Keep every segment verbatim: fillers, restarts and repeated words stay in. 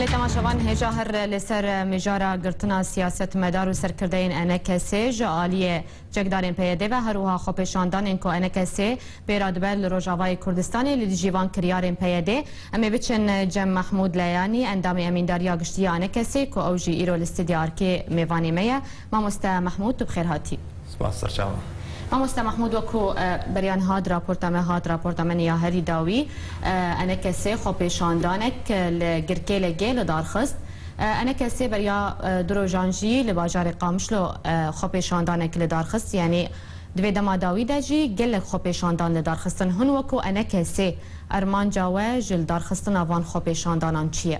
Temaşevan, hêja her li ser mijara girtina siyasetmedar û serkirdeyên E N K S ji aliyê çekdarên P Y D ve, her wiha xwepêşandanên ku E N K S pêra dibe li Rojavayê Kurdistanê li dijî van kiryarên P Y D. Em ê biçin cem Mehmûd Leyanî, endamê Emîndariya Giştî ya E N K S, ku ew jî îro li Stûdya Arkê mêvanê me ye. Mamoste Mehmûd, tu bi xêr hatî. Spas, serçava. Mamoste Mehmûd, wekû, e, beriya niha di raporta me hat, raporta me ya herî dawî, e, E N K S xwepêşandanek, e, li Girkêlegê li dar xist. E, E N K S beriya, e, du rojan jî li bajarê Qamişlo, e, xwepêşandanek li dar xist. Yanî di vê dema dawî de jî gelek xwepêşandan li dar xistin. Hûn wekû E N K S, armanca we ji lidarxistina van xwepêşandanan çi ye?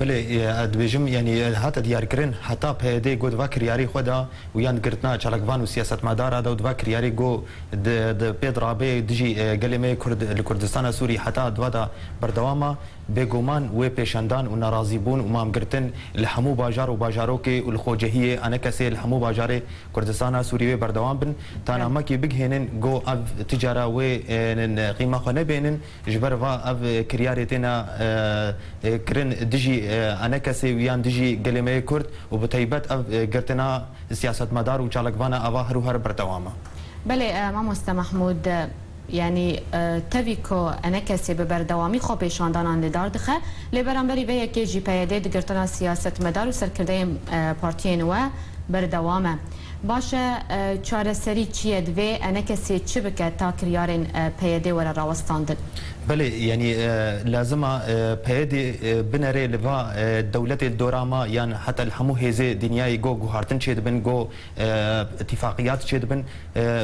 Belê, e, ez dibêjim, yanî, e, hate diyarkirin, heta P Y D got va kiryarê xwe da û yan girtina çalakvan û siyasetmedara da û di va kiryarê got di, di pê dirabe dijî, e, gelê me Kurd, li Kurdistana Sûrî heta di va da berdewam e. Bêguman wê pêşendan û nerazîbûn û mamgirtin li hemû bajar û bajarokê û li xwecehiyê E N K S li hemû bajarê Kurdistana Sûrî wê berdewam bin. Tanamekî bigihênin got ev ticara wê, e, n-, n-, qîma xwe nebênin. Ji ber va ev, e, kiryarê têne, e, e, kirin dijî, e, E N K S û yan dijî gelê me yê Kurd û bi taybet ev, e, girtina siyasetmedar û çalakvana ava her û her berdewam e. Belê, e, mamoste Mehmûd, e, yanî, e, tevî ku E N K S bi berdewamî xwepêşandanan li dar dixe, lê beramberî vê yekê jî P Y D di girtina siyasetmedar û serkirdeyên, e, partiyên we berdewam e. Baş e, e, çareserî çi ye? Divê E N K S çi bike ta kiryarên, e, P Y D were rawestandin? Belê, yanî, e, lazim e, e, P Y D, e, binere li va, e, dewletê li dora me yan heta li hemû hêzê dinyayê go guhartin çêdibin, go, e, îtîfaqiyat çêdibin. E,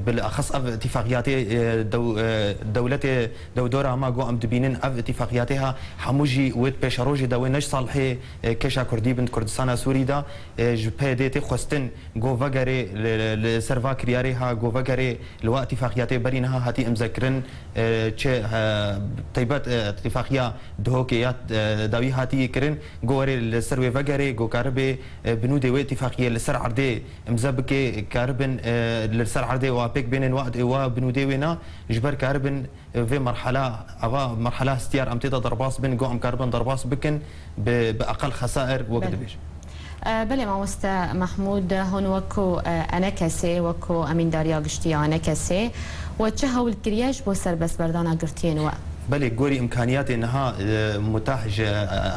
bilaxis ev îtîfaqiyatê, e, dew-, e, dewletê dew dora me go em dibînin ev îtîfaqiyatê ha hemû jî wê pêşerojê de wê ne ji salihê, e, keşa Kurdî bin di Kurdistana Sûrî de. E, ji P Y D tê xwestin go vegerê li, li, li ser va kiryarê ha, go vegerê li wa îtîfaqiyatê berî niha hatî îmzekirin, e, çi, e, taybet, e, îtîfaqiya Duhokê ya, e, dawî hatî kirin, go werê li ser wê vegerê, go karibe, e, binûdê wê îtîfaqiyê li ser erdê îmze bike, karibin, e, li ser erdê wa pêk bênin wa, wa binûdê wê na, ji ber karibin vê merhala, ava merhala hestiyar em tê de derbas bin, go em karibin derbas bikin, bi, bi eqel xesair wek Belê. dibêjin. E, belê mamoste Mehmûd, hûn wekû, e, E N K S, wekû Emîndariya Giştî ya E N K S, we çi hewl kiriye ji bo serbestberdana girtiyên we? Belê, gorî îmkaniyatê niha, e, mutah ji, e,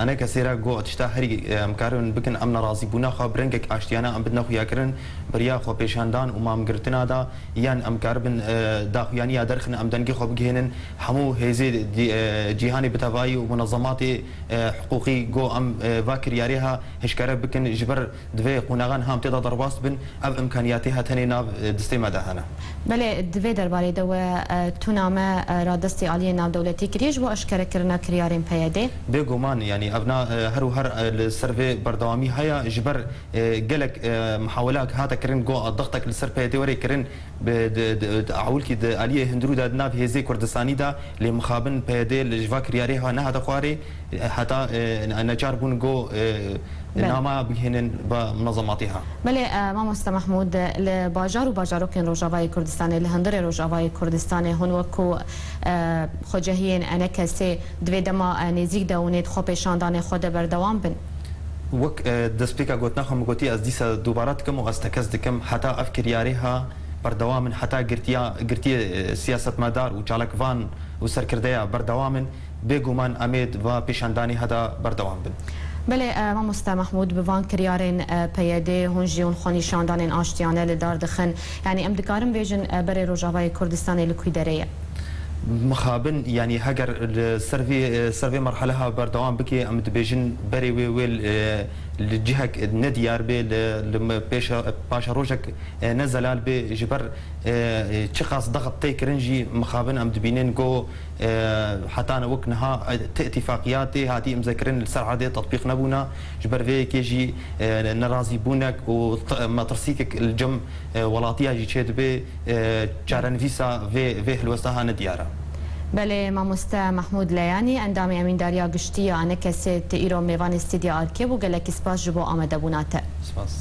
E N K S re go tişta herî, e, em karin bikin, em nerazîbûna xwe bi rengek aştiyane em bidine xuyakirin, beriya xwepêşandan û mamgirtina da, yan em karibin, e, daxuyaniya derxin, em dengê xwe bigihênin hemû hêzê dî-, e, cîhanê bi tevayî û munezematê, e, hiqûqî go em, e, va kiryarê ha hişkere bikin, ji ber divê qonaxan ha em tê de derbas bin, ev imkaniyatê ha tenê nav, e, distê me de hene. Belê, di vê derbarê de we, e, tu name, e, radestê aliyê navdewletî kiriye ji bo eşkerekirina kiryarên P Y D? Bêguman, yanî ev na, e, her û her, e, li ser vê berdewamî heye, ji ber e, gelek, e, mihawelak hate kirin, go dixtek li ser P Y D were kirin, bi, di, di, di, ewilkî di aliyê hundirû de di nav hêzê Kurdistanî de, lê mixabin P Y D li ji va kiryarê ha nehate xwarê, e, heta, e, ne-, neçar bûn go, e, Belê. nama bigihênin ba munezematê ha. Belê, e, mamoste Mehmûd, li bajar û bajarokên Rojavayê Kurdistanê, li hundirê Rojavayê Kurdistanê hûn wekû, e, xwecehiyên E N K S'ê di vê dema, e, nêzîk de hûn ê di xwepêşandanê xwe de berdewam bin? Wek, e, destpêka gotina xwe min gotî, ez dîsa dubara dikim û ez tekez dikim, heta ev kiryarê ha berdewam in, heta girtiya, girtiyê, e, siyasetmedar û çalakvan û serkirdeya berdewam in, bêguman em ê di va pêşandanî heda berdewam bin. Belê, e, mamoste Mehmûd, bi van kiryarên, e, P Y D hûn jî hûn xwenîşandanên aştiyane li dar dixin. Yanî em dikarin bêjin, e, berê Rojavayê Kurdistanê li kû derê ye? Mixabin, yanî heger li ser vê, ser vê merhale ha berdewam bike, em dibêjin berê wê, wê, e, li cihek nediyar bê, li, li me pêşa, paşerojek, e, ne zelal bê, ji ber, e, çiqas daxit tê kirin jî mixabin em dibînin ku, e, heta ne wek niha, e, ti îtîfaqiyatê hatî îmzekirin li ser erdê tetbîq nebûna, ji ber vê yekê jî, e, nerazîbûnek û t-, metirsîkek li cem, e, welatiya jî çêdibe. E, çarenivîsa vê, vê helwesta ha ne diyar e. Belê, mamoste Mehmûd Leyanî, endamê Emîndariya Giştî ya E N K S'ê, tu îro mêvanê Stûdya Arkê bû. Gelekî spas ji bo amadebûna te. Spas.